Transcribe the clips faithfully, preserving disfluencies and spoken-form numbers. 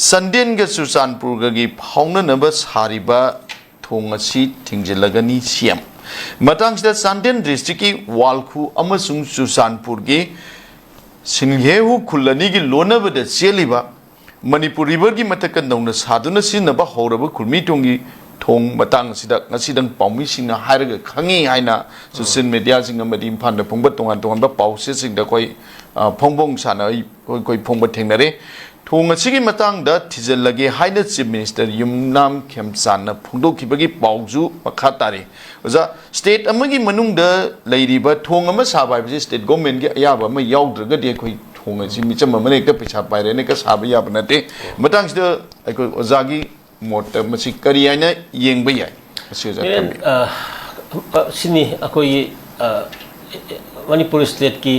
ꯆꯥꯟꯗꯦꯜꯒ ꯆꯨꯔꯆꯥꯟꯄꯨꯔꯒꯒꯤ ꯐꯥꯎꯅꯅꯕ ꯁꯥꯔꯤꯕ ꯊꯣꯡ ꯑꯁꯤ ꯊꯤꯡꯖꯤꯜꯂꯒꯅꯤ ꯁꯤ ꯑꯦꯝ꯫ ꯃꯇꯥꯡꯁꯤꯗ ꯆꯥꯟꯗꯦꯜ ꯗꯤꯁꯇ꯭ꯔꯤꯛꯀꯤ ꯋꯥꯜꯈꯨ ꯑꯃꯁꯨꯡ ꯆꯨꯔꯆꯥꯟꯄꯨꯔꯒꯤ ꯁꯤꯜꯍꯦꯍꯨ ꯈꯨꯜ ꯑꯅꯤꯒꯤ ꯂꯣꯟꯅꯕꯗ ꯆꯦꯜꯂꯤꯕ ꯃꯅꯤꯄꯨꯔ ꯔꯤꯚꯔꯒꯤ ꯃꯊꯛꯇ ꯅꯧꯅ ꯁꯥꯗꯨꯅ ꯁꯤꯖꯤꯟꯅꯕ ꯍꯧꯔꯕ ꯈꯨꯔꯃꯤ ꯊꯣꯡꯒꯤ ꯊꯣꯡ ꯃꯇꯥꯡ ꯑꯁꯤꯗ ꯉꯁꯤꯗꯪ ꯄꯥꯎꯃꯤꯁꯤꯡꯅ ꯍꯥꯏꯔꯒ ꯈꯪꯉꯤ ꯍꯥꯏꯅ ꯁꯣꯁꯤꯌꯦꯜ ꯃꯦꯗꯤꯌꯥꯁꯤꯡ ꯑꯃꯗꯤ ꯏꯝꯐꯥꯜꯗ ꯐꯣꯡꯕ ꯇꯣꯉꯥꯟ ꯇꯣꯉꯥꯟꯕ ꯄꯥꯎꯆꯦꯁꯤꯡꯗ ꯑꯩꯈꯣꯏ, ꯑ, ꯐꯣꯡꯐꯣꯡ ꯁꯥꯟꯅ ꯑꯩ-, ꯑꯩꯈꯣꯏ ꯐꯣꯡꯕ ꯊꯦꯡꯅꯔꯦ꯫ ꯊꯣꯡ ꯑꯁꯤꯒꯤ ꯃꯇꯥꯡꯗ ꯊꯤꯖꯤꯜꯂꯒꯦ ꯍꯥꯏꯅ ꯆꯤꯐ ꯃꯤꯅꯤꯁꯇꯔ ꯌꯨꯝꯅꯥꯝ ꯈꯦꯝꯆꯥꯟꯅ ꯐꯣꯡꯗꯣꯛꯈꯤꯕꯒꯤ ꯄꯥꯎꯁꯨ ꯃꯈꯥ ꯇꯥꯔꯤ꯫ ꯑꯣꯖꯥ, ꯁ꯭ꯇꯦꯠ ꯑꯃꯒꯤ ꯃꯅꯨꯡꯗ ꯂꯩꯔꯤꯕ ꯊꯣꯡ ꯑꯃ ꯁꯥꯕ ꯍꯥꯏꯕꯁꯤ ꯁ꯭ꯇꯦꯠ ꯒꯣꯔꯃꯦꯟꯒꯤ ꯑꯌꯥꯕ ꯑꯃ ꯌꯥꯎꯗ꯭ꯔꯒꯗꯤ ꯑꯩꯈꯣꯏ ꯊꯣꯡ ꯑꯁꯤ ꯃꯤꯆꯝ ꯑꯃꯅ ꯍꯦꯛꯇ ꯄꯩꯁꯥ ꯄꯥꯏꯔꯦꯅ ꯍꯦꯛꯇ ꯁꯥꯕ ꯌꯥꯕ ꯅꯠꯇꯦ꯫ ꯃꯇꯥꯡꯁꯤꯗ ꯑꯩꯈꯣꯏ ꯑꯣꯖꯥꯒꯤ ꯃꯣꯠꯇ ꯃꯁꯤ ꯀꯔꯤ ꯍꯥꯏꯅ ꯌꯦꯡꯕ ꯌꯥꯏ? ꯃꯁꯤ ꯑꯣꯖꯥ ꯀꯤꯔꯟ, ꯊꯝꯕꯤꯌꯨ꯫ ꯑ, ꯑ, ꯁꯤꯅꯤ ꯑꯩꯈꯣꯏꯒꯤ, ꯑ, ꯃꯅꯤꯄꯨꯔ ꯁ꯭ꯇꯦꯠꯀꯤ,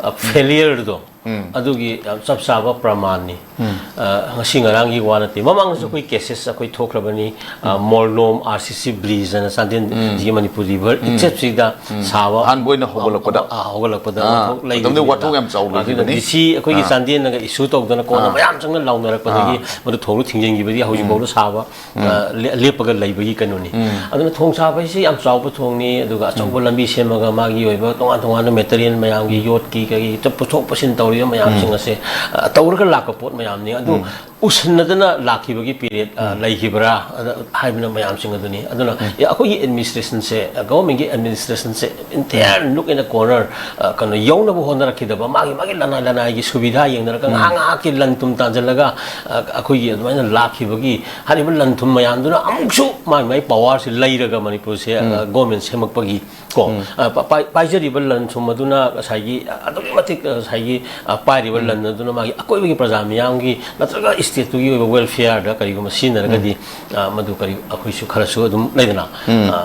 ꯑ, ꯐꯦꯂꯤꯌꯔꯗꯣ, ꯎꯝ꯫ ꯑꯗꯨꯒꯤ ꯌꯥꯝ ꯆꯞ ꯆꯥꯕ ꯄ꯭ꯔꯃꯥꯟꯅꯤ꯫ ꯎꯝ꯫ ꯑ, ꯉꯁꯤ ꯉꯔꯥꯡꯒꯤ ꯋꯥ ꯅꯠꯇꯦ꯫ ꯃꯃꯥꯡꯗꯁꯨ ꯑꯩꯈꯣꯏ ꯀꯦꯁꯦꯁ ꯑꯩꯈꯣꯏ ꯊꯣꯛꯈ꯭ꯔꯕꯅꯤ꯫ ꯑ, ꯎꯝ꯫ ꯃꯣꯔꯂꯣꯝ, ꯑꯥꯔ ꯁꯤ ꯁꯤ ꯕ꯭ꯔꯤꯖ ꯑꯅ ꯆꯥꯟꯗꯦꯜ ꯎꯝ꯫ ꯁꯤꯒꯤ ꯃꯅꯤꯄꯨꯔ ꯔꯤꯚꯔ ꯎꯝ꯫ ꯏꯆꯦꯞꯁꯤꯗ ꯎꯝ꯫ ꯁꯥꯕ ꯑꯍꯥꯟꯕ ꯑꯣꯏꯅ ꯍꯧꯒꯠꯂꯛꯄꯗ꯫ ꯑ, ꯍꯧꯒꯠꯂꯛꯄꯗ ꯑꯥ, ꯋꯥꯊꯣꯛ ꯃꯇꯝꯗꯨꯗ ꯂꯩꯈꯤꯕꯅꯤꯅ꯫ ꯋꯥꯊꯣꯛ ꯌꯥꯝ ꯆꯥꯎ ꯑꯗꯨꯅ ꯂꯩꯈꯤꯕꯅꯤ꯫ ꯗꯤ ꯁꯤ ꯑꯩꯈꯣꯏꯒꯤ ꯑꯥ꯫ ꯆꯥꯟꯗꯦꯜꯅꯒ ꯏꯁꯨ ꯇꯧꯗꯅ ꯀꯣꯟꯅ ꯑꯥ꯫ ꯃꯌꯥꯝ ꯆꯪꯅ ꯂꯥꯎꯅꯔꯛꯄꯗꯒꯤ ꯑꯥ꯫ ꯃꯗꯨ ꯊꯣꯡꯗꯣ ꯊꯤꯡꯖꯤꯟꯈꯤꯕꯗꯒꯤ ꯍꯧꯖꯤꯛ ꯎꯝ꯫ ꯐꯥꯎꯗ ꯁꯥꯕ, ꯎꯝ꯫ ꯑ, ꯂꯦ-, ꯂꯦꯞꯄꯒ ꯂꯩꯕꯒꯤ ꯀꯩꯅꯣꯅꯤ꯫ ꯎꯝ꯫ ꯑꯗꯨꯅ ꯊꯣꯡ ꯁꯥꯕ ꯍꯥꯏꯁꯤ ꯌꯥꯝ ꯆꯥꯎꯕ ꯊꯣꯡꯅꯤ, ꯑꯗꯨꯒ ꯑꯆꯧꯕ ꯎꯝ꯫ ꯂꯝꯕꯤ ꯁꯦꯝꯃꯒ ꯃꯥꯒꯤ ꯑꯣꯏꯕ ꯇꯣꯉꯥꯟ ꯇꯣꯉꯥꯟꯕ ꯃꯦꯇꯔꯤꯌꯦꯜ ꯃꯌꯥꯝꯒꯤ, ꯎꯝ꯫ ꯌꯣꯠꯀꯤ ꯀꯩꯒꯤ ꯄꯨꯊꯣꯛ ꯄꯨꯁꯤꯟ ꯇꯧꯔꯤꯕ ꯃꯌꯥꯝꯁꯤꯡ ꯎꯝ꯫ ꯑꯁꯦ, ꯑ, ꯇꯧꯔꯒ ꯂꯥꯛꯄ ꯄꯣꯠ ꯃꯌꯥꯝꯅꯤ꯫ ꯑꯗꯨ ꯎꯝ꯫ ꯎꯁꯤꯟꯅꯗꯅ ꯂꯥꯛꯈꯤꯕꯒꯤ ꯄꯤꯔꯤꯌꯠ, ꯑ, ꯎꯝ꯫ ꯂꯩꯈꯤꯕ꯭ꯔꯥ? ꯑꯗ ꯍꯥꯏꯕꯅ ꯃꯌꯥꯝꯁꯤꯡ ꯑꯗꯨꯅꯤ꯫ ꯑꯗꯨꯅ, ꯎꯝ꯫ ꯑꯦ, ꯑꯩꯈꯣꯏꯒꯤ ꯑꯦꯗꯃꯤꯅꯤꯁꯇ꯭ꯔꯦꯁꯟꯁꯦ, ꯒꯚꯔꯟꯃꯦꯟꯠꯀꯤ ꯑꯦꯗꯃꯤꯅꯤꯁꯇ꯭ꯔꯦꯁꯟꯁꯦ entire um. nook in a corner, ꯑ, ꯀꯩꯅꯣ ꯌꯧꯅꯕ ꯍꯣꯠꯅꯔꯛꯈꯤꯗꯕ, ꯃꯥꯒꯤ, ꯃꯥꯒꯤ ꯂꯅꯥꯏ ꯂꯅꯥꯏꯒꯤ ꯁꯨꯕꯤꯙꯥ ꯌꯦꯡꯅꯔꯒ ꯎꯝ꯫ ꯉꯥꯏꯍꯥꯛ ꯉꯥꯏꯍꯥꯛꯀꯤ ꯂꯟ ꯊꯨꯝ ꯇꯥꯟꯁꯤꯜꯂꯒ, ꯑ, ꯑꯩꯈꯣꯏꯒꯤ ꯑꯗꯨꯃꯥꯏꯅ ꯂꯥꯛꯈꯤꯕꯒꯤ ꯍꯥꯏꯔꯤꯕ ꯂꯟ ꯊꯨꯝ ꯃꯌꯥꯝꯗꯨꯅ ꯑꯃꯨꯛꯁꯨ ꯃꯥꯒꯤ, ꯃꯥꯒꯤ ꯄꯋꯥꯔꯁꯤ ꯂꯩꯔꯒ ꯃꯅꯤꯄꯨꯔꯁꯦ, ꯎꯝ꯫ ꯑ, ꯒꯣꯔꯃꯦꯟ ꯁꯦꯝꯃꯛꯄꯒꯤ ꯀꯣ, ꯎꯝ꯫ ꯑ, ꯄ-, ꯄꯥꯏ-, ꯄꯥꯏꯖꯔꯤꯕ ꯂꯟ ꯊꯨꯝ ꯑꯗꯨꯅ ꯉꯁꯥꯏꯒꯤ, ꯑ, ꯑꯗꯨꯛꯀꯤ ꯃꯇꯤꯛ, ꯑ, ꯉꯁꯥꯏꯒꯤ, ꯑ, ꯄꯥꯏꯔꯤꯕ ꯎꯝ꯫ ꯂꯟ ꯑꯗꯨꯅ ꯃꯥꯒꯤ ꯑꯀꯣꯏꯕꯒꯤ ꯄ꯭ꯔꯖꯥ ꯃꯤꯌꯥꯝꯒꯤ ꯅꯠꯇ꯭ꯔꯒ ꯏꯁꯇꯦꯠꯇꯨꯒꯤ ꯑꯣꯏꯕ ꯋꯦꯜꯐꯤꯌꯔꯗ ꯀꯔꯤꯒꯨꯝꯕ ꯁꯤꯖꯤꯟꯅꯔꯒꯗꯤ, ꯎꯝ꯫ ꯑ, ꯃꯗꯨ ꯀꯔꯤ ꯑꯩꯈꯣꯏꯁꯨ ꯈꯔꯁꯨ ꯑꯗꯨꯝ ꯂꯩꯗꯅ, ꯎꯝ꯫ ꯑ,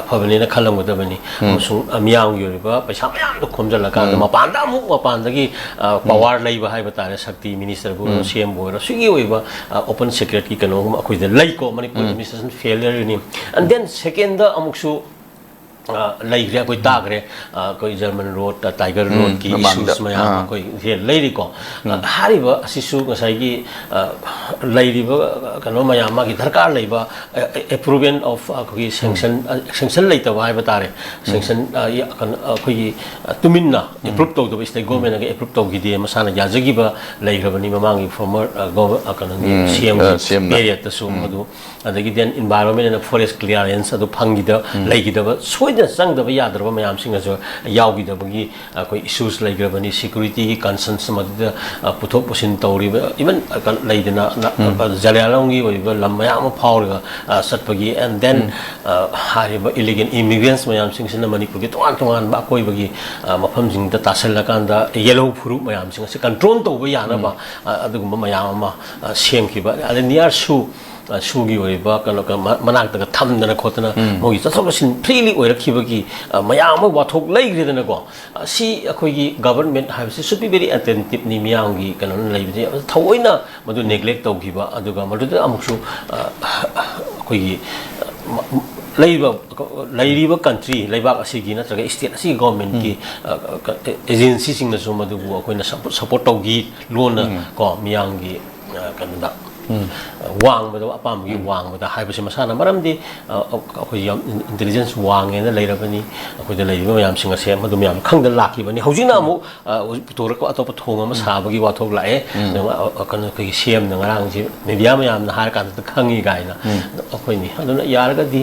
ꯑꯐꯕꯅꯦꯅ ꯈꯜꯂꯝꯒꯗꯕꯅꯤ꯫ ꯎꯝ꯫ ꯑꯃꯁꯨꯡ, ꯑ, ꯃꯤꯌꯥꯝꯒꯤ ꯑꯣꯏꯔꯤꯕ ꯄꯩꯁꯥ ꯃꯌꯥꯝꯗꯣ ꯈꯣꯝꯖꯤꯜꯂꯀꯥꯟꯗ ꯎꯝ꯫ ꯃꯄꯥꯟꯗ ꯑꯃꯨꯛ, ꯃꯄꯥꯟꯗꯒꯤ, ꯑ, ꯎꯝ꯫ ꯄꯋꯥꯔ ꯂꯩꯕ ꯍꯥꯏꯕ ꯇꯥꯔꯦ, ꯁꯛꯇꯤ ꯃꯤꯅꯤꯁꯇꯔꯕꯨ ꯑꯣꯏꯔꯣ, ꯎꯝ꯫ ꯁꯤ ꯑꯦꯝꯕꯨ ꯑꯣꯏꯔꯣ, ꯁꯤꯒꯤ ꯑꯣꯏꯕ, ꯑ, ꯑꯣꯄꯟ ꯁꯤꯀ꯭ꯔꯦꯠꯀꯤ ꯀꯩꯅꯣꯒꯨꯝꯕ ꯑꯩꯈꯣꯏꯗ ꯂꯩꯀꯣ, ꯃꯅꯤꯄꯨꯔ ꯎꯝ꯫ ꯑꯦꯗꯃꯤꯅꯤꯁꯇ꯭ꯔꯦꯁꯟ ꯐꯦꯂꯤꯌꯔꯅꯤ꯫ And then secondꯗ ꯑꯃꯨꯛꯁꯨ ꯑ, ꯂꯩꯈ꯭ꯔꯦ, ꯑꯩꯈꯣꯏ ꯇꯥꯈ꯭ꯔꯦ꯫ ꯑ, ꯑꯩꯈꯣꯏ ꯖꯔꯃꯟ ꯔꯣꯗ, ꯇꯥꯏꯒꯔ ꯔꯣꯗꯀꯤ ꯃꯃꯥꯡꯗ, ꯏꯁꯨꯁ ꯃꯌꯥꯝ ꯑꯥ꯫ ꯑꯩꯈꯣꯏ ꯂꯩꯔꯤꯀꯣ꯫ ꯑ, ꯍꯥꯏꯔꯤꯕ ꯑꯁꯤꯁꯨ ꯉꯁꯥꯏꯒꯤ, ꯑ, ꯂꯩꯔꯤꯕ, ꯑ, ꯀꯩꯅꯣ ꯃꯌꯥꯝ, ꯃꯥꯒꯤ ꯗꯔꯀꯥꯔ ꯂꯩꯕ, ꯑ, ꯑ, approval of ꯑꯩꯈꯣꯏꯒꯤ ꯁꯦꯡꯁꯟ, ꯑ, ꯁꯦꯡꯁꯟ ꯂꯩꯇꯕ ꯍꯥꯏꯕ ꯇꯥꯔꯦ꯫ ꯁꯦꯡꯁꯟ, ꯑ, ꯌꯥ-, ꯀꯩꯅꯣ, ꯑꯩꯈꯣꯏꯒꯤ, ꯑ, ꯇꯨꯃꯤꯟꯅ ꯑꯦꯄ꯭ꯔꯨꯞ ꯇꯧꯗꯕ, ꯁ꯭ꯇꯦꯠ ꯒꯣꯔꯃꯦꯟꯅꯒ ꯑꯦꯄ꯭ꯔꯨꯞ ꯇꯧꯈꯤꯗꯦ, ꯃꯁꯥꯅ ꯌꯥꯖꯈꯤꯕ ꯂꯩꯈ꯭ꯔꯕꯅꯤ ꯃꯃꯥꯡꯒꯤ ꯐꯣꯔꯃꯔ, ꯑ, ꯒꯣꯚ-, ꯑ, ꯀꯩꯅꯣꯒꯤ ꯎꯝ, ꯁꯤ ꯑꯦꯝꯒꯤ ꯑ, ꯁꯤ ꯑꯦꯝꯅ꯫ ꯄꯦꯔꯤꯌꯠꯇꯁꯨ ꯃꯗꯨ꯫ ꯑꯗꯒꯤ then environment and forest clearance ꯑꯗꯨ ꯐꯪꯈꯤꯗ-, ꯂꯩꯈꯤꯗꯕ, ꯁꯣꯏꯗꯅ ꯆꯪꯗꯕ ꯌꯥꯗ꯭ꯔꯕ ꯃꯌꯥꯝꯁꯤꯡ ꯑꯁꯨ ꯌꯥꯎꯈꯤꯗꯕꯒꯤ ꯑꯩꯈꯣꯏ ꯏꯁꯨꯁ ꯂꯩꯈ꯭ꯔꯕꯅꯤ꯫ ꯁꯦꯀ꯭ꯌꯨꯔꯤꯇꯤꯒꯤ ꯀꯟꯁꯔꯟꯁ ꯃꯗꯨꯗ, ꯑ, ꯄꯨꯊꯣꯛ ꯄꯨꯁꯤꯟ ꯇꯧꯔꯤꯕ, ꯏꯚꯟ, ꯑ, ꯀ-, ꯂꯩꯗꯅ, ꯅ-, ꯑ, ꯖꯂꯤꯌꯥꯟꯂꯣꯡꯒꯤ ꯑꯣꯏꯕ ꯂꯝ ꯃꯌꯥꯝ ꯑꯃ ꯐꯥꯎꯔꯒ, ꯑ, ꯆꯠꯄꯒꯤ, and then, ꯑ, ꯍꯥꯏꯔꯤꯕ illegal immigrants ꯃꯌꯥꯝꯁꯤꯡꯁꯤꯅ ꯃꯅꯤꯄꯨꯔꯒꯤ ꯇꯣꯉꯥꯟ ꯇꯣꯉꯥꯟꯕ ꯑꯀꯣꯏꯕꯒꯤ, ꯑ, ꯃꯐꯝꯁꯤꯡꯗ ꯇꯥꯁꯜꯂꯀꯥꯟꯗ ꯌꯦꯜꯍꯧ ꯐꯨꯔꯨꯞ ꯃꯌꯥꯝꯁꯤꯡ ꯑꯁꯤ ꯀꯟꯇ꯭ꯔꯣꯜ ꯇꯧꯕ ꯌꯥꯅꯕ, ꯑ, ꯑꯗꯨꯒꯨꯝꯕ ꯃꯌꯥꯝ ꯑꯃ, ꯑ, ꯁꯦꯝꯈꯤꯕ꯫ ꯑꯗꯩ near ꯁꯨ ꯑ, ꯁꯨꯒꯤ ꯑꯣꯏꯕ ꯀꯩꯅꯣ, ꯀ-, ꯃ-, ꯃꯅꯥꯛꯇꯒ ꯊꯝꯗꯅ ꯈꯣꯠꯇꯅ ꯃꯣꯏꯒꯤ ꯆꯠꯊꯣꯛ ꯆꯠꯁꯤꯟ ꯐ꯭ꯔꯤꯂꯤ ꯑꯣꯏꯔꯛꯈꯤꯕꯒꯤ, ꯑ, ꯃꯌꯥꯝ ꯑꯃ ꯋꯥꯊꯣꯛ ꯂꯩꯈ꯭ꯔꯦꯗꯅꯀꯣ꯫ ꯑ, ꯁꯤ ꯑꯩꯈꯣꯏꯒꯤ ꯒꯚꯔꯟꯃꯦꯟꯠ ꯍꯥꯏꯕꯁꯤ should be very attentive ꯅꯤ ꯃꯤꯌꯥꯝꯒꯤ ꯀꯩꯅꯣꯅ ꯂꯩꯕꯁꯦ꯫ ꯊꯑꯣꯏꯅ ꯃꯗꯨ ꯅꯦꯒ꯭ꯂꯦꯛ ꯇꯧꯈꯤꯕ, ꯑꯗꯨꯒ ꯃꯗꯨꯗ ꯑꯃꯨꯛꯁꯨ, ꯑ, ꯑꯩꯈꯣꯏꯒꯤ, ꯑ, ꯃ-, ꯂꯩꯔꯤꯕ, ꯂꯩꯔꯤꯕ ꯀꯟꯇ꯭ꯔꯤ, ꯂꯩꯕꯥꯛ ꯑꯁꯤꯒꯤ ꯅꯠꯇ꯭ꯔꯒ ꯁ꯭ꯇꯦꯠ ꯑꯁꯤꯒꯤ ꯒꯚꯔꯟꯃꯦꯟꯠꯀꯤ, ꯑ, ꯀ-, ꯑꯦ-, ꯑꯦꯖꯦꯟꯁꯤꯁꯤꯡꯅꯁꯨ ꯃꯗꯨꯕꯨ ꯑꯩꯈꯣꯏꯅ ꯁꯞꯄꯣꯔꯠ, ꯁꯞꯄꯣꯔꯠ ꯇꯧꯈꯤ, ꯂꯣꯟꯅ ꯀꯣ ꯃꯤꯌꯥꯝꯒꯤ, ꯑ, ꯀꯩꯅꯣꯗ, ꯑ, ꯋꯥꯡꯃꯗ, ꯑꯄꯥꯝꯕꯒꯤ ꯋꯥꯡꯃꯗ ꯍꯥꯏꯕꯁꯦ ꯃꯁꯥꯅ꯫ ꯃꯔꯝꯗꯤ, ꯑ, ꯑ, ꯑꯩꯈꯣꯏ ꯌꯥꯝ ꯏꯟ-, ꯏꯟꯇꯦꯂꯤꯖꯦꯟꯁ ꯋꯥꯡꯉꯦꯅ ꯂꯩꯔꯕꯅꯤ꯫ ꯑꯩꯈꯣꯏꯗ ꯂꯩꯔꯤꯕ ꯃꯌꯥꯝꯁꯤꯡ ꯑꯁꯦ ꯃꯗꯨ ꯃꯌꯥꯝ ꯈꯪꯗ ꯂꯥꯛꯈꯤꯕꯅꯤ꯫ ꯍꯧꯖꯤꯛꯅ ꯑꯃꯨꯛ, ꯑ, ꯍꯧꯖꯤꯛ ꯄꯨꯊꯣꯔꯛꯄ ꯑꯇꯣꯞꯄ ꯊꯣꯡ ꯑꯃ ꯁꯥꯕꯒꯤ ꯋꯥꯊꯣꯛ ꯂꯥꯛꯑꯦ꯫ ꯑꯗꯨꯒ, ꯑ, ꯑ, ꯀꯩꯅꯣ, ꯑꯩꯈꯣꯏꯒꯤ ꯁꯤ ꯑꯦꯝꯅ ꯉꯔꯥꯡꯁꯤ ꯃꯦꯗꯤꯌꯥ ꯃꯌꯥꯝꯅ ꯍꯥꯏꯔ ꯀꯥꯟꯗ ꯈꯪꯉꯤ ꯀꯥꯏꯅ꯫ ꯑꯩꯈꯣꯏꯅꯤ꯫ ꯑꯗꯨꯅ ꯌꯥꯔꯒꯗꯤ,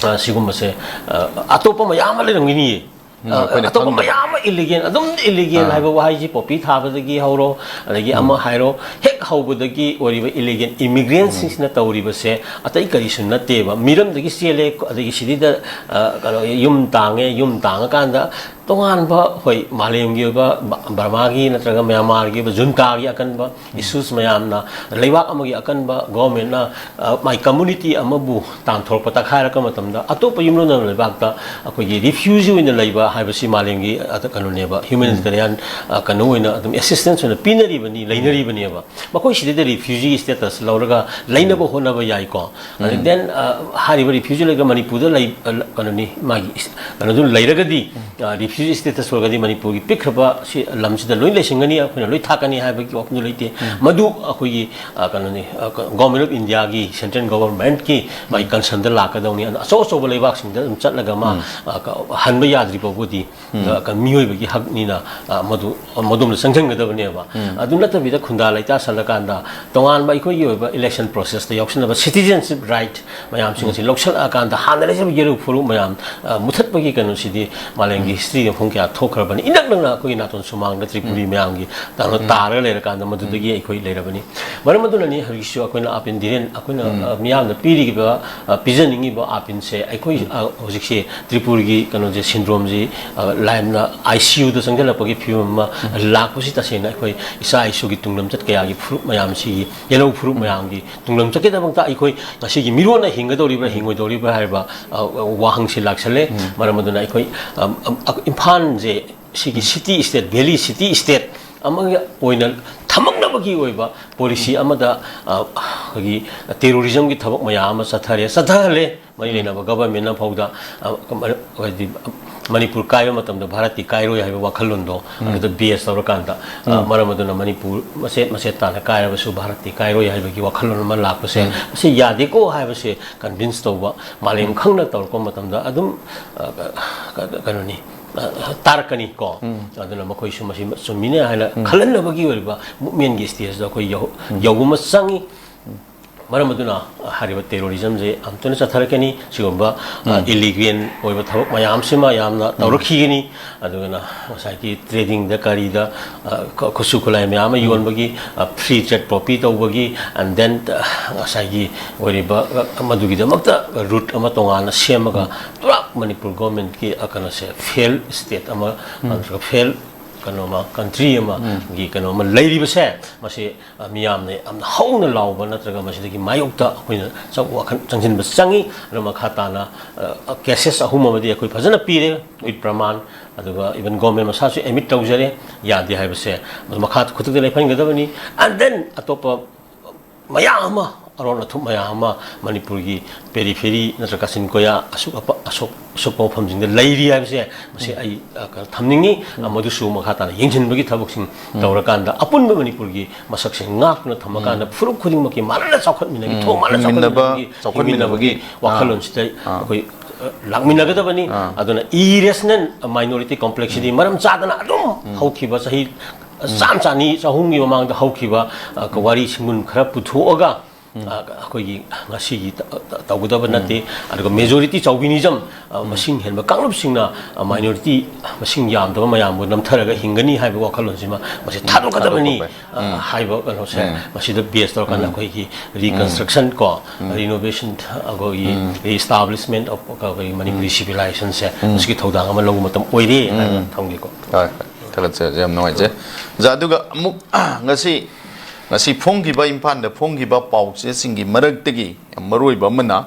ꯑ, ꯁꯤꯒꯨꯝꯕꯁꯦ, ꯑ, ꯑꯇꯣꯞꯄ ꯃꯌꯥꯝ ꯑꯃ ꯂꯩꯔꯝꯒꯤꯅꯤꯌꯦ꯫ ꯎꯝ, ꯑ, ꯑꯩꯈꯣꯏꯅ ꯑꯇꯣꯞꯄ ꯈꯪꯗꯕ꯫ ꯃꯌꯥꯝ ꯑꯃ ꯏꯂꯤꯒꯦꯜ, ꯑꯗꯨꯝ ꯏꯂꯤꯒꯦꯜ ꯑꯥ꯫ ꯍꯥꯏꯕ ꯋꯥꯍꯩꯁꯤ ꯄꯣꯄꯤ ꯊꯥꯕꯗꯒꯤ ꯍꯧꯔꯣ, ꯑꯗꯒꯤ ꯑꯃ ꯍꯥꯏꯔꯣ, ꯍꯦꯛ ꯍꯧꯕꯗꯒꯤ ꯑꯣꯏꯔꯤꯕ ꯏꯂꯤꯒꯦꯜ ꯏꯃꯤꯒ꯭ꯔꯦꯟꯁꯤꯡꯁꯤꯅ ꯇꯧꯔꯤꯕꯁꯦ ꯑꯇꯩ ꯀꯔꯤꯁꯨ ꯅꯠꯇꯦꯕ꯫ ꯃꯤꯔꯝꯗꯒꯤ ꯆꯦꯜꯂꯦ, ꯑꯗꯒꯤ ꯁꯤꯗꯩꯗ, ꯑ, ꯀꯩꯅꯣ, ꯌꯨꯝ ꯇꯥꯡꯉꯦ, ꯌꯨꯝ ꯇꯥꯡꯉꯀꯥꯟꯗ ꯇꯣꯉꯥꯟꯕ, ꯍꯣꯏ, ꯃꯥꯂꯦꯝꯒꯤ ꯑꯣꯏꯕ ꯕ-, ꯕꯔꯃꯥꯒꯤ ꯅꯠꯇ꯭ꯔꯒ ꯃ꯭ꯌꯥꯟꯃꯥꯔꯒꯤ ꯑꯣꯏꯕ ꯖꯨꯟꯇꯥꯒꯤ ꯑꯀꯟꯕ ꯏꯁꯨꯁ ꯃꯌꯥꯝꯅ, ꯂꯩꯕꯥꯛ ꯑꯃꯒꯤ ꯑꯀꯟꯕ ꯒꯣꯔꯃꯦꯟꯅ, ꯑ, ꯃꯥꯏ ꯀꯝꯃꯨꯅꯤꯇꯤ ꯑꯃꯕꯨ ꯇꯥꯟꯊꯣꯔꯛꯄ, ꯇꯛꯈꯥꯏꯔꯛꯄ ꯃꯇꯝꯗ ꯑꯇꯣꯞꯄ ꯌꯨꯝꯂꯣꯟꯅꯕ ꯂꯩꯕꯥꯛꯇ ꯑꯩꯈꯣꯏꯒꯤ ꯔꯤꯐ꯭ꯌꯨꯖꯤ ꯑꯣꯏꯅ ꯂꯩꯕ ꯍꯥꯏꯕꯁꯤ ꯃꯥꯂꯦꯝꯒꯤ, ꯑ, ꯀꯩꯅꯣꯅꯦꯕ, ꯍ꯭ꯌꯨꯃꯦꯅꯤꯇꯦꯔꯤꯌꯥꯟ, ꯑ, ꯀꯩꯅꯣ ꯑꯣꯏꯅ ꯑꯗꯨꯝ ꯑꯦꯁꯤꯁꯇꯦꯟꯁ ꯑꯣꯏꯅ ꯄꯤꯅꯔꯤꯕꯅꯤ, ꯂꯩꯅꯔꯤꯕꯅꯦꯕ꯫ ꯃꯈꯣꯏ ꯁꯤꯗꯩꯗ ꯔꯤꯐ꯭ꯌꯨꯖꯤꯒꯤ ꯁ꯭ꯇꯦꯇꯁ ꯂꯧꯔꯒ ꯂꯩꯅꯕ ꯍꯣꯠꯅꯕ ꯌꯥꯏꯀꯣ꯫ ꯑꯗꯩ ꯗꯦꯟ, ꯑ, ꯍꯥꯏꯔꯤꯕ ꯔꯤꯐ꯭ꯌꯨꯖꯤ ꯂꯩꯔꯒ ꯃꯅꯤꯄꯨꯔꯗ ꯂꯩ, ꯑ, ꯀꯩꯅꯣꯅꯤ, ꯃꯥꯒꯤ ꯏꯁ-, ꯀꯩꯅꯣꯗꯨ ꯂꯩꯔꯒꯗꯤ, ꯑ, ꯔꯤꯐ꯭ꯌꯨꯖꯤ ꯁ꯭ꯇꯦꯇꯁ ꯑꯣꯏꯔꯒꯗꯤ ꯃꯅꯤꯄꯨꯔꯒꯤ ꯄꯤꯛꯈ꯭ꯔꯕ ꯁꯤ ꯂꯝꯁꯤꯗ ꯂꯣꯏ ꯂꯩꯁꯤꯟꯒꯅꯤ, ꯑꯩꯈꯣꯏꯅ ꯂꯣꯏ ꯊꯥꯛꯀꯅꯤ ꯍꯥꯏꯕꯒꯤ ꯋꯥꯐꯝꯗꯨ ꯂꯩꯇꯦ꯫ ꯃꯗꯨ ꯑꯩꯈꯣꯏꯒꯤ, ꯑ, ꯀꯩꯅꯣꯅꯤ, ꯑ, ꯀ-, ꯒꯣꯔꯃꯦꯟ ꯑꯣꯐ ꯏꯟꯗꯤꯌꯥꯒꯤ, ꯁꯦꯟꯇ꯭ꯔꯦꯜ ꯒꯣꯚꯔꯟꯃꯦꯟꯠꯀꯤ ꯃꯥꯒꯤ ꯀꯟꯁꯔꯟꯗ ꯂꯥꯛꯀꯗꯧꯅꯤ꯫ ꯑꯗꯣ ꯑꯆꯧ ꯑꯆꯧꯕ ꯂꯩꯕꯥꯛꯁꯤꯡꯗ ꯑꯗꯨꯝ ꯆꯠꯂꯒ ꯃꯥ, ꯑ, ꯀ-, ꯍꯟꯕ ꯌꯥꯗ꯭ꯔꯤ ꯐꯥꯎꯕꯗꯤ, ꯑ, ꯀ-, ꯃꯤꯑꯣꯏꯕꯒꯤ ꯍꯛꯅꯤꯅ, ꯑ, ꯃꯗꯨ, ꯃꯗꯣꯝꯗ ꯆꯪꯁꯤꯟꯒꯗꯕꯅꯦꯕ꯫ ꯑꯗꯨ ꯅꯠꯇꯕꯤꯗ ꯈꯨꯟꯗꯥ ꯂꯩꯇꯥ ꯁꯜꯂꯀꯥꯟꯗ ꯇꯣꯉꯥꯟꯕ ꯑꯩꯈꯣꯏꯒꯤ ꯑꯣꯏꯕ ꯏꯂꯦꯛꯁꯟ ꯄ꯭ꯔꯣꯁꯦꯁꯇ ꯌꯥꯎꯁꯤꯟꯅꯕ ꯁꯤꯇꯤꯖꯦꯟꯁꯤꯞ ꯔꯥꯏꯠ ꯃꯌꯥꯝꯁꯤꯡ ꯑꯁꯤ ꯂꯧꯁꯤꯜꯂꯛꯑꯀꯥꯟꯗ ꯍꯥꯟꯅ ꯂꯩꯖꯕ ꯌꯦꯔꯨ ꯐꯨꯔꯨꯞ ꯃꯌꯥꯝ, ꯑ, ꯃꯨꯊꯠꯄꯒꯤ ꯀꯩꯅꯣꯁꯤꯗꯤ ꯃꯥꯂꯦꯝꯒꯤ ꯍꯤꯁꯇ꯭ꯔꯤꯗ ꯃꯐꯝ ꯀꯌꯥ ꯊꯣꯛꯈ꯭ꯔꯕꯅꯤ꯫ ꯏꯅꯛ ꯅꯛꯅ ꯑꯩꯈꯣꯏꯒꯤ ꯅꯥꯇꯣꯟ ꯁꯨꯃꯥꯡꯗ ꯇ꯭ꯔꯤꯄꯨꯔꯤ ꯃꯌꯥꯝꯒꯤ ꯇꯥꯔꯒ ꯂꯩꯔꯀꯥꯟꯗ ꯃꯗꯨꯗꯒꯤ ꯑꯩꯈꯣꯏ ꯂꯩꯔꯕꯅꯤ꯫ ꯃꯔꯝ ꯑꯗꯨꯅꯅꯤ ꯍꯧꯖꯤꯛꯁꯨ ꯑꯩꯈꯣꯏꯅ ꯑꯥꯄꯤꯟ ꯙꯤꯔꯦꯟ ꯑꯩꯈꯣꯏꯅ, ꯑ, ꯃꯤꯌꯥꯝꯗ ꯄꯤꯔꯤꯕ, ꯑ, ꯄꯤꯖꯅꯤꯡꯉꯤꯕ ꯑꯥꯄꯤꯟꯁꯦ ꯑꯩꯈꯣꯏ, ꯑ, ꯍꯧꯖꯤꯛꯁꯦ ꯇ꯭ꯔꯤꯄꯨꯔꯒꯤ ꯀꯩꯅꯣꯁꯦ, ꯁꯤꯟꯗ꯭ꯔꯣꯝꯁꯤ, ꯑ, ꯂꯥꯏꯝꯅ ꯑꯥꯏ ꯁꯤ ꯌꯨꯗ ꯆꯪꯁꯤꯜꯂꯛꯄꯒꯤ ꯐꯤꯕꯝ ꯑꯃ ꯂꯥꯛꯄꯁꯤ ꯇꯁꯦꯡꯅ ꯑꯩꯈꯣꯏ ꯏꯆꯥ ꯏꯁꯨꯒꯤ ꯇꯨꯡꯂꯝꯆꯠ ꯀꯌꯥꯒꯤ ꯐꯨꯔꯨꯞ ꯃꯌꯥꯝꯁꯤꯒꯤ, ꯌꯦꯜꯍꯧ ꯐꯨꯔꯨꯞ ꯃꯌꯥꯝꯒꯤ ꯇꯨꯡꯂꯝꯆꯠꯀꯤꯗꯃꯛꯇ ꯑꯩꯈꯣꯏ ꯉꯁꯤꯒꯤ ꯃꯤꯔꯣꯟꯅ ꯍꯤꯡꯒꯗꯧꯔꯤꯕ꯭ꯔꯥ ꯍꯤꯡꯉꯣꯏꯗꯧꯔꯤꯕ꯭ꯔꯥ ꯍꯥꯏꯕ, ꯑ, ꯋꯥꯍꯪꯁꯤ ꯂꯥꯛꯁꯜꯂꯦ꯫ ꯃꯔꯝ ꯑꯗꯨꯅ ꯑꯩꯈꯣꯏ, ꯑ, ꯑ, ꯏꯝꯐꯥꯜꯁꯦ ꯁꯤꯒꯤ city state, valley city state ꯑꯃꯒꯤ ꯑꯣꯏꯅ ꯊꯝꯃꯛꯅꯕꯒꯤ ꯑꯣꯏꯕ ꯄꯣꯂꯤꯁꯤ ꯑꯃꯗ, ꯑ, ꯑꯩꯈꯣꯏꯒꯤ ꯇꯦꯔꯣꯔꯤꯖꯝꯒꯤ ꯊꯕꯛ ꯃꯌꯥꯝ ꯑꯃ ꯆꯠꯊꯔꯦ, ꯆꯠꯊꯍꯜꯂꯦ꯫ ꯃꯔꯤ ꯂꯩꯅꯕ ꯒꯚꯔꯟꯃꯦꯟꯠꯅ ꯐꯥꯎꯗ, ꯑ, ꯀ-, ꯃ-, ꯍꯥꯏꯗꯤ, ꯃꯅꯤꯄꯨꯔ ꯀꯥꯏꯕ ꯃꯇꯝꯗ ꯚꯥꯔꯠꯇꯤ ꯀꯥꯏꯔꯣꯏ ꯍꯥꯏꯕ ꯋꯥꯈꯜꯂꯣꯟꯗꯣ ꯑꯗꯨꯗ ꯕꯦꯁ ꯇꯧꯔꯀꯥꯟꯗ, ꯑ, ꯃꯔꯝ ꯑꯗꯨꯅ ꯃꯅꯤꯄꯨꯔ ꯃꯆꯦꯠ ꯃꯆꯦꯠ ꯇꯥꯅ ꯀꯥꯏꯔꯕꯁꯨ ꯚꯥꯔꯠꯇꯤ ꯀꯥꯏꯔꯣꯏ ꯍꯥꯏꯕꯒꯤ ꯋꯥꯈꯜꯂꯣꯟ ꯑꯃ ꯂꯥꯛꯄꯁꯦ, ꯃꯁꯤ ꯌꯥꯗꯦꯀꯣ ꯍꯥꯏꯕꯁꯦ ꯀꯟꯚꯤꯟꯁ ꯇꯧꯕ, ꯃꯥꯂꯦꯝ ꯈꯪꯅ ꯇꯧꯔꯛꯄ ꯃꯇꯝꯗ ꯑꯗꯨꯝ, ꯑ, ꯀ-, ꯀ-, ꯀꯩꯅꯣꯅꯤ, ꯑ, ꯇꯥꯔꯛꯀꯅꯤ ꯀꯣ꯫ ꯑꯗꯨꯅ ꯃꯈꯣꯏꯁꯨ ꯃꯁꯤ ꯆꯨꯝꯃꯤꯅꯦ ꯍꯥꯏꯅ ꯈꯜꯍꯟꯅꯕꯒꯤ ꯑꯣꯏꯔꯤꯕ ꯃꯨꯞꯃꯦꯟꯒꯤ ꯁ꯭ꯇꯦꯖꯇ ꯑꯩꯈꯣꯏ ꯌꯧ-, ꯌꯧꯕ ꯑꯃ ꯆꯪꯉꯤ꯫ ꯃꯔꯝ ꯑꯗꯨꯅ ꯍꯥꯏꯔꯤꯕ ꯇꯦꯔꯣꯔꯤꯖꯝꯁꯦ ꯌꯥꯝ ꯊꯨꯅ ꯆꯠꯊꯔꯛꯀꯅꯤ꯫ ꯁꯤꯒꯨꯝꯕ ꯏꯂꯤꯒꯦꯜ ꯑꯣꯏꯕ ꯊꯕꯛ ꯃꯌꯥꯝꯁꯤꯃ ꯌꯥꯝꯅ ꯇꯧꯔꯛꯈꯤꯒꯅꯤ꯫ ꯑꯗꯨꯅ ꯉꯁꯥꯏꯒꯤ ꯇ꯭ꯔꯦꯗꯤꯡꯗ ꯀꯔꯤꯗ ꯑ, ꯈꯨꯠꯁꯨ ꯈꯨꯠꯂꯥꯏ ꯃꯌꯥꯝ ꯑꯃ ꯌꯣꯟꯕꯒꯤ, ꯐ꯭ꯔꯤ ꯇ꯭ꯔꯦꯗ ꯄ꯭ꯔꯣꯄꯤ ꯇꯧꯕꯒꯤ, ꯑꯦꯟ ꯗꯦꯟ ꯉꯁꯥꯏꯒꯤ ꯑꯣꯏꯔꯤꯕ, ꯑ, ꯃꯗꯨꯒꯤꯗꯃꯛꯇ ꯔꯨꯠ ꯑꯃ ꯇꯣꯉꯥꯟꯅ ꯁꯦꯝꯃꯒ ꯄꯨꯔꯥ ꯃꯅꯤꯄꯨꯔ ꯒꯣꯔꯃꯦꯟꯠꯀꯤ, ꯑ, ꯀꯩꯅꯣꯁꯦ ꯐꯦꯜ ꯁ꯭ꯇꯦꯠ ꯑꯃ ꯅꯠꯇ꯭ꯔꯒ ꯐꯦꯜ ꯀꯩꯅꯣꯃ, ꯀꯟꯇ꯭ꯔꯤ ꯑꯃꯒꯤ ꯀꯩꯅꯣꯃ ꯂꯩꯔꯤꯕꯁꯦ, ꯃꯁꯤ, ꯑ, ꯃꯤꯌꯥꯝꯅ ꯌꯥꯝꯅ ꯍꯧꯅ ꯂꯥꯎꯕ ꯅꯠꯇ꯭ꯔꯒ ꯃꯁꯤꯗꯒꯤ ꯃꯥꯌꯣꯛꯇ ꯑꯩꯈꯣꯏꯅ ꯆꯪ-, ꯋꯥꯈꯜ ꯆꯪꯁꯤꯟꯕ ꯆꯪꯉꯤ꯫ ꯑꯗꯨ ꯃꯈꯥ ꯇꯥꯅ, ꯑ, ꯀꯦꯁꯦꯁ ꯑꯍꯨꯝ ꯑꯃꯗꯤ ꯑꯩꯈꯣꯏ ꯐꯖꯅ ꯄꯤꯔꯦ, ꯋꯤꯠ ꯄ꯭ꯔꯃꯥꯟ, ꯑꯗꯨꯒ ꯏꯚꯟ ꯒꯣꯔꯃꯦꯟ ꯃꯁꯥꯁꯨ ꯑꯦꯗꯃꯤꯠ ꯇꯧꯖꯔꯦ, ꯌꯥꯗꯦ ꯍꯥꯏꯕꯁꯦ꯫ ꯃꯗꯨ ꯃꯈꯥ ꯈꯨꯗꯛꯇ ꯂꯦꯞꯍꯟꯒꯗꯕꯅꯤ꯫ ꯑꯦꯟ ꯗꯦꯟ ꯑꯇꯣꯞꯄ ꯃꯌꯥꯝ ꯑꯃ, ꯑꯔꯣꯟ ꯑꯊꯨꯞ ꯃꯌꯥꯝ ꯑꯃ ꯃꯅꯤꯄꯨꯔꯒꯤ ꯄꯦꯔꯤꯐꯦꯔꯤ ꯅꯠꯇ꯭ꯔꯒ ꯀꯥꯆꯤꯟ ꯀꯣꯌꯥ ꯑꯁꯨꯛ ꯑꯄ-, ꯑꯁꯣꯛ-, ꯑꯁꯣꯛꯄ ꯃꯐꯝꯁꯤꯡꯗ ꯂꯩꯔꯤ ꯍꯥꯏꯕꯁꯦ, ꯃꯁꯤ ꯑꯩ, ꯑ, ꯀ-, ꯊꯝꯅꯤꯡꯉꯤ꯫ ꯑ, ꯃꯗꯨꯁꯨ ꯃꯈꯥ ꯇꯥꯅ ꯌꯦꯡꯁꯤꯟꯕꯒꯤ ꯊꯕꯛꯁꯤꯡ ꯇꯧꯔꯀꯥꯟꯗ ꯑꯄꯨꯟꯕ ꯃꯅꯤꯄꯨꯔꯒꯤ ꯃꯁꯛꯁꯦ ꯉꯥꯛꯇꯨꯅ ꯊꯝꯃꯀꯥꯟꯗ ꯐꯨꯔꯨꯞ ꯈꯨꯗꯤꯡꯃꯛꯀꯤ ꯃꯥꯟꯅꯅ ꯆꯥꯎꯈꯠꯃꯤꯟꯅꯕꯒꯤ, ꯊꯣꯡ ꯃꯥꯟꯅ ꯍꯤꯡꯃꯤꯟꯅꯕ, ꯆꯥꯎꯈꯠꯃꯤꯟꯅꯕꯒꯤ, ꯆꯥꯎꯈꯠꯃꯤꯟꯅꯕꯒꯤ ꯆꯥꯎꯈꯠꯃꯤꯟꯅꯕꯒꯤ, ꯑꯥ, ꯋꯥꯈꯜꯂꯣꯟꯁꯤꯗ ꯑꯥ, ꯑꯩꯈꯣꯏ, ꯑ, ꯂꯥꯛꯃꯤꯟꯅꯒꯗꯕꯅꯤ꯫ ꯑꯥ꯫ ꯑꯗꯨꯅ ꯏꯔꯦꯁꯅꯦꯜ ꯃꯥꯏꯅꯣꯔꯤꯇꯤ ꯀꯣꯝꯄ꯭ꯂꯦꯛꯁꯁꯤꯗꯤ ꯃꯔꯝ ꯆꯥꯗꯅ ꯑꯗꯨꯝ ꯍꯧꯈꯤꯕ ꯆꯍꯤ ꯆꯥꯝ ꯆꯥꯅꯤ ꯆꯍꯨꯝꯒꯤ ꯃꯃꯥꯡꯗ ꯍꯧꯈꯤꯕ, ꯑ, ꯋꯥꯔꯤ ꯁꯤꯡꯒꯨꯟ ꯈꯔ ꯄꯨꯊꯣꯛꯑꯒ, ꯑ, ꯑꯩꯈꯣꯏꯒꯤ ꯉꯁꯤꯒꯤ ꯇ-, ꯇ-, ꯇꯧꯒꯗꯕ ꯅꯠꯇꯦ꯫ ꯑꯗꯨꯒ ꯃꯦꯖꯣꯔꯤꯇꯤ ꯆꯥꯎꯕꯤꯅꯤꯖꯝ, ꯑ, ꯃꯁꯤꯡ ꯍꯦꯟꯕ ꯀꯥꯡꯂꯨꯞꯁꯤꯡꯅ, ꯑ, ꯃꯥꯏꯅꯣꯔꯤꯇꯤ ꯃꯁꯤꯡ ꯌꯥꯝꯗꯕ ꯃꯌꯥꯝꯕꯨ ꯅꯝꯊꯔꯒ ꯍꯤꯡꯒꯅꯤ ꯍꯥꯏꯕ ꯋꯥꯈꯜꯂꯣꯟꯁꯤꯃ ꯃꯁꯤ ꯊꯥꯗꯣꯛꯀꯗꯕꯅꯤ, ꯊꯥꯗꯣꯛꯄ꯫ ꯑ, ꯍꯥꯏꯕ ꯀꯩꯅꯣꯁꯦ ꯃꯁꯤꯗ ꯕꯦꯖ ꯇꯧꯔꯀꯥꯟꯗ ꯑꯩꯈꯣꯏꯒꯤ ꯔꯤꯀꯟꯁꯇ꯭ꯔꯛꯁꯟ ꯀꯣ, ꯔꯤꯅꯣꯚꯦꯁꯟ, ꯑꯩꯈꯣꯏꯒꯤ ꯔꯤꯏꯁꯇꯥꯕ꯭ꯂꯤꯁꯃꯦꯟ ꯑꯣꯐ ꯑꯩꯈꯣꯏꯒꯤ ꯃꯅꯤꯄꯨꯔꯤ ꯁꯤꯚꯤꯂꯥꯏꯖꯦꯁꯟꯁꯦ ꯃꯁꯤꯒꯤ ꯊꯧꯗꯥꯡ ꯑꯃ ꯂꯧꯕ ꯃꯇꯝ ꯑꯣꯏꯔꯦ ꯍꯥꯏꯅ ꯊꯝꯒꯦꯀꯣ꯫ ꯍꯣꯏ, ꯍꯣꯏ꯫ ꯊꯥꯒꯠꯆꯔꯤ, ꯌꯥꯝ ꯅꯨꯡꯉꯥꯏꯖꯩ꯫ ꯑꯣꯖꯥ, ꯑꯗꯨꯒ ꯑꯃꯨꯛ ꯉꯁꯤ, ꯉꯁꯤ ꯐꯣꯡꯈꯤꯕ, ꯏꯝꯐꯥꯜꯗ ꯐꯣꯡꯈꯤꯕ ꯄꯥꯎꯆꯦꯁꯤꯡꯒꯤ ꯃꯔꯛꯇꯒꯤ ꯌꯥꯝ ꯃꯔꯨꯑꯣꯏꯕ ꯑꯃꯅ,